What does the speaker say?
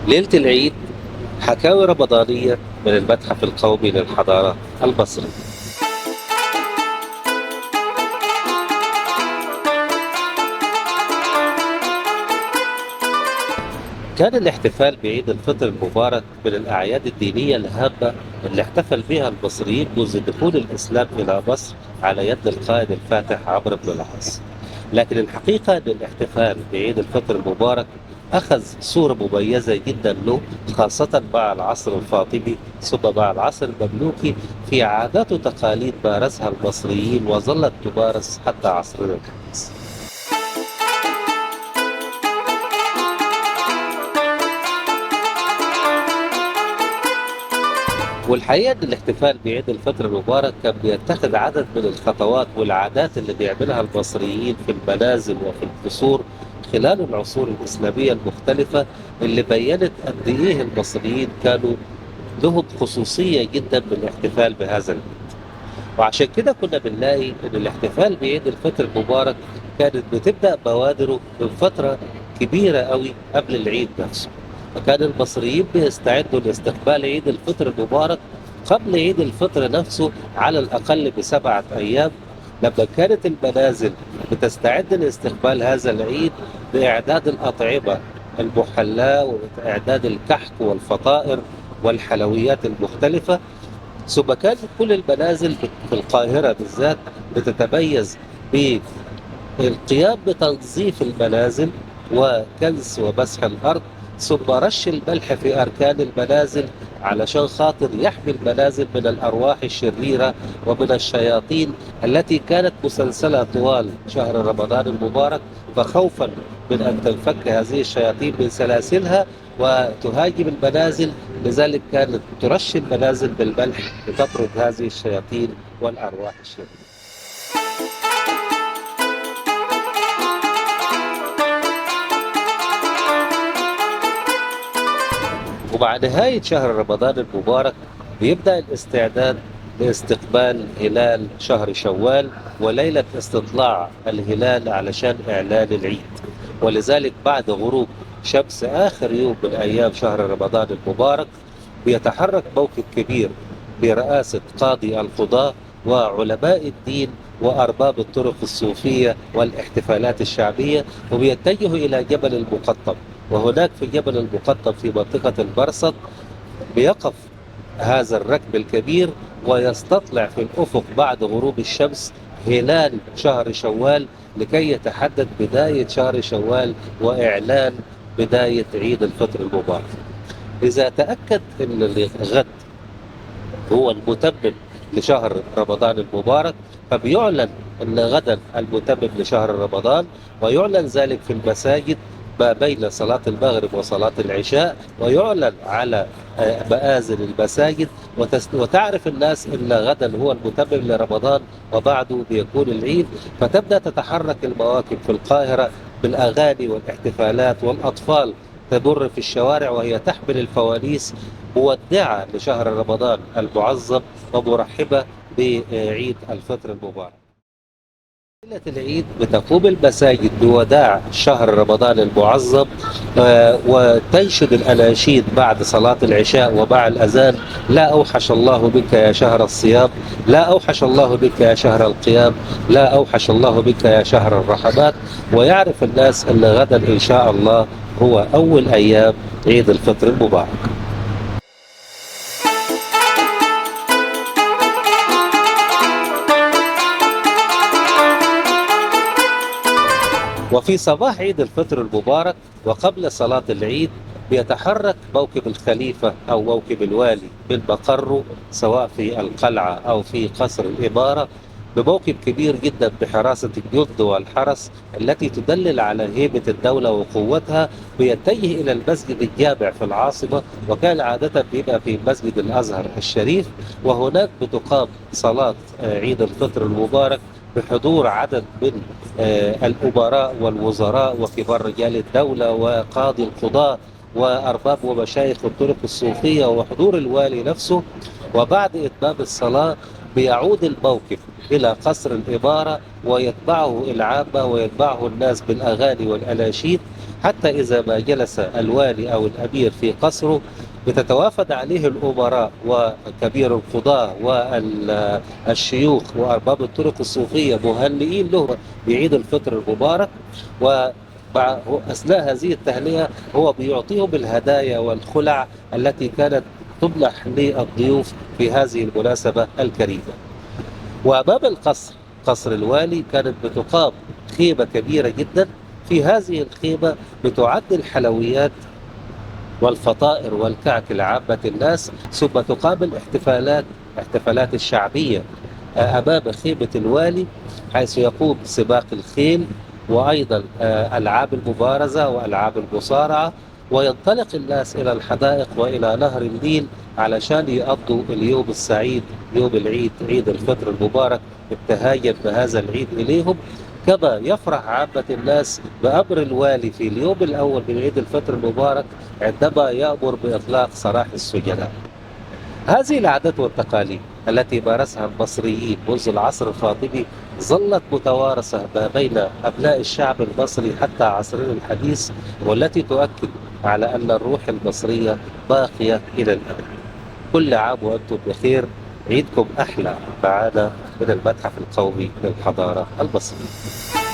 ليلة العيد حكاوي رمضانية من المتحف القومي للحضارة المصري. كان الاحتفال بعيد الفطر المبارك من الأعياد الدينية الهامة اللي احتفل بها المصريين منذ دخول الإسلام إلى مصر على يد القائد الفاتح عمرو بن العاص. لكن الحقيقة أن الاحتفال بعيد الفطر المبارك أخذ صورة مميزة جدا له، خاصة مع العصر الفاطمي ثم مع العصر المملوكي، في عادات وتقاليد مارسها المصريين وظلت تمارس حتى عصرنا الحديث. والحقيقة أن الاحتفال بعيد الفطر المبارك كان بيتخذ عدد من الخطوات والعادات اللي بيعملها المصريين في المنازل وفي القصور خلال العصور الإسلامية المختلفة، اللي بينت قد إيه المصريين كانوا لهم خصوصية جدا بالاحتفال بهذا العيد. وعشان كده كنا بنلاقي أن الاحتفال بعيد الفطر المبارك كانت بتبدأ بوادره من فترة كبيرة قوي قبل العيد نفسه. فكان المصريين بيستعدوا لاستقبال عيد الفطر المبارك قبل عيد الفطر نفسه على الأقل ب7 أيام، لما كانت المنازل بتستعد لاستقبال هذا العيد بإعداد الأطعمة المحلاة وإعداد الكحك والفطائر والحلويات المختلفة. ثم كانت كل المنازل في القاهرة بالذات بتتميز بالقيام بتنظيف المنازل وكنس ومسح الأرض، ثم رش الملح في أركان المنازل علشان خاطر يحمي المنازل من الأرواح الشريرة ومن الشياطين التي كانت مسلسلة طوال شهر رمضان المبارك، فخوفا من أن تنفك هذه الشياطين من سلاسلها وتهاجم المنازل، لذلك كانت ترش المنازل بالملح لتطرد هذه الشياطين والأرواح الشريرة. ومع نهاية شهر رمضان المبارك بيبدأ الاستعداد لاستقبال هلال شهر شوال وليلة استطلاع الهلال علشان إعلان العيد. ولذلك بعد غروب شمس آخر يوم من أيام شهر رمضان المبارك بيتحرك موكب كبير برئاسة قاضي القضاة وعلماء الدين وأرباب الطرق الصوفية والاحتفالات الشعبية، وبيتجهوا إلى جبل المقطم. وهناك في جبل المقطم في منطقة البرصد بيقف هذا الركب الكبير ويستطلع في الأفق بعد غروب الشمس هلال شهر شوال لكي يتحدد بداية شهر شوال وإعلان بداية عيد الفطر المبارك. إذا تأكد أن الغد هو المتمم لشهر رمضان المبارك فبيعلن أن غدا المتمم لشهر رمضان، ويعلن ذلك في المساجد ما بين صلاة المغرب وصلاة العشاء، ويعلن على مآذن المساجد، وتعرف الناس أن غدا هو المتمم لرمضان وبعده بيكون العيد. فتبدأ تتحرك المواكب في القاهرة بالأغاني والاحتفالات، والأطفال تمر في الشوارع وهي تحمل الفوانيس مودعة لشهر رمضان المعظم ومرحبة بعيد الفطر المبارك. ليلة العيد بتقوم المساجد بوداع شهر رمضان المعظم، وتنشد الأناشيد بعد صلاة العشاء ومع الأذان: لا أوحش الله بك يا شهر الصيام، لا أوحش الله بك يا شهر القيام، لا أوحش الله بك يا شهر الرحمات. ويعرف الناس أن غدا إن شاء الله هو أول أيام عيد الفطر المبارك. وفي صباح عيد الفطر المبارك وقبل صلاة العيد بيتحرك موكب الخليفة أو موكب الوالي من مقره سواء في القلعة أو في قصر الإمارة بموكب كبير جدا بحراسة الجند والحرس التي تدلل على هيبة الدولة وقوتها، بيتجه إلى المسجد الجامع في العاصمة، وكان عادة بيبقى في مسجد الأزهر الشريف، وهناك بتقام صلاة عيد الفطر المبارك بحضور عدد من الأمراء والوزراء وكبار رجال الدولة وقاضي القضاء وأرباب ومشايخ الطرق الصوفية وحضور الوالي نفسه. وبعد إتمام الصلاة بيعود الموكب إلى قصر الإمارة، ويتبعه العامة ويتبعه الناس بالأغاني والأناشيد، حتى إذا ما جلس الوالي أو الأمير في قصره بتتوافد عليه الأمراء وكبير القضاة والشيوخ وأرباب الطرق الصوفية مهنئين له بعيد الفطر المبارك. وأثناء هذه التهنئة هو بيعطيهم الهدايا والخلع التي كانت تمنح للضيوف في هذه المناسبة الكريمة. وأمام القصر، قصر الوالي، كانت بتقام خيمة كبيرة جدا. في هذه الخيمة بتعد الحلويات والفطائر والكعك لعامة الناس، ثم تقام الاحتفالات، احتفالات الشعبية أمام خيمة الوالي، حيث يقوم سباق الخيل وأيضا ألعاب المبارزة وألعاب المصارعة، وينطلق الناس إلى الحدائق وإلى نهر النيل علشان يقضوا اليوم السعيد، يوم العيد، عيد الفطر المبارك، ابتهاجا بهذا العيد إليهم. كما يفرح عامة الناس بأمر الوالي في اليوم الأول من عيد الفطر المبارك عندما يأمر بإطلاق سراح السجناء. هذه العادات والتقاليد التي مارسها المصريين منذ العصر الفاطمي ظلت متوارثة ما بين أبناء الشعب المصري حتى عصرنا الحديث، والتي تؤكد على أن الروح المصرية باقية إلى الأبد. كل عام وأنتم بخير، عيدكم أحلى معانا من المتحف القومي للحضارة المصرية.